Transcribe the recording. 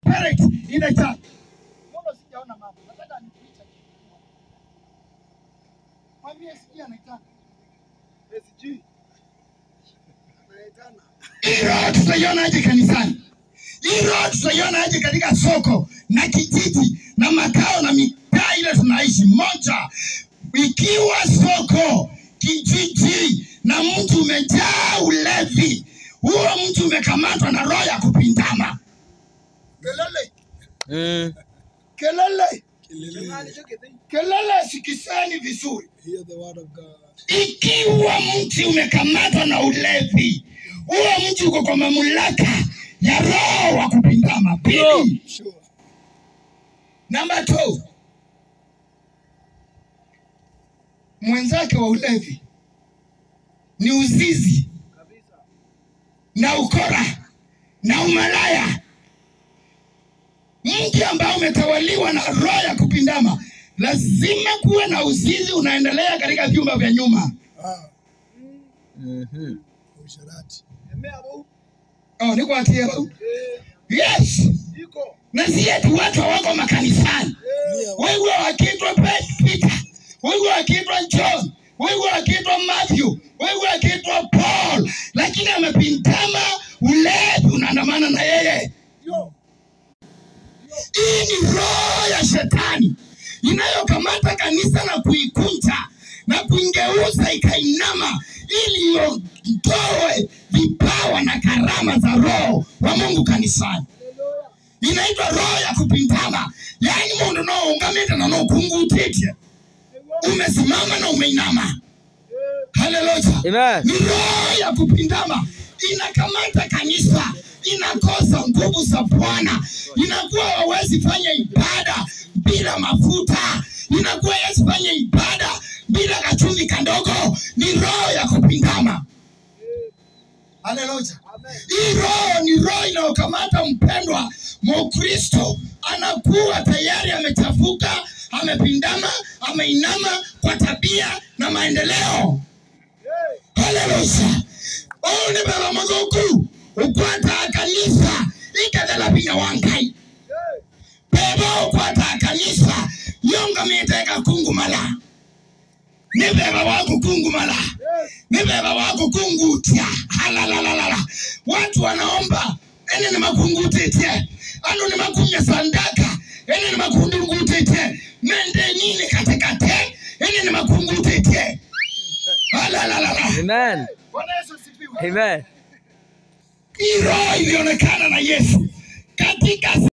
spirit in the church. Mbona sijaona mama? Nataka nipicha. Mwambie SG anaitana. SG. Anaitana. Hii roho tutaiona aje kanisani? Hii roho tutaiona aje katika soko na kijiji na makao na mitaa ile tunaishi? Moja, ikiwa soko, kijiji na mtu umejaa ulevi, huo mtu umekamatwa na roho ya kupindama. Kelele. Kelele. Kelele, sikiseni vizuri. Hear the word of God. Ikiwa mtu umekamatwa na ulevi, huo mtu uko kwa mamlaka ya roho wa kupindama. Pili. Sure. Number 2. Mwenzake wa ulevi ni uzizi na ukora na umalaya. Mtu ambao umetawaliwa na roho ya kupindama, lazima kuwe na uzizi unaendelea katika vyumba vya nyuma. Usherati. Oh, niko atia. Yes. Na si eti watu wako makanisani. Wewe wakiitwa Peter, wewe wakiitwa John, wewe wakiitwa Matthew, wewe wakiitwa Paul, lakini amepindama, ulevi unaandamana na yeye. Hii ni roho ya shetani inayokamata kanisa na kuikunja na kuingeuza ikainama ili iondoe vipawa na karama za roho wa Mungu kanisani. Inaitwa roho ya kupindama. Yaani mundu no ungameta na no kungutete. Umesimama na umeinama. Haleluya. Amen. Ni roho ya kupindama inakamata kanisa, inakosa nguvu za Bwana, inakuwa hawezi fanya ibada bila mafuta, inakuwa hawezi fanya ibada bila kachumvi kadogo. Ni roho ya kupindama. Haleluya. Hii roho ni roho inayokamata mpendwa Mkristo, anakuwa tayari amechafuka, amepindama, ameinama kwa tabia na maendeleo. Haleluya. Oh, ni baba magoku ukwata kanisa ikadala binya wangai. Beba ukwata kanisa yonga miteka kungumala. Ni beba wako kungumala. Ni beba wako kungutia. Halalalalala. Watu wanaomba ene ni makungutetie. Anu ni makunya sandaka. Ene ni makungutetie. Mende nini katekate. Ene ni makungutetie. Halalalala. Amen. Bwana Yesu asifiwe. Amen. Hii roho ilionekana na Yesu katika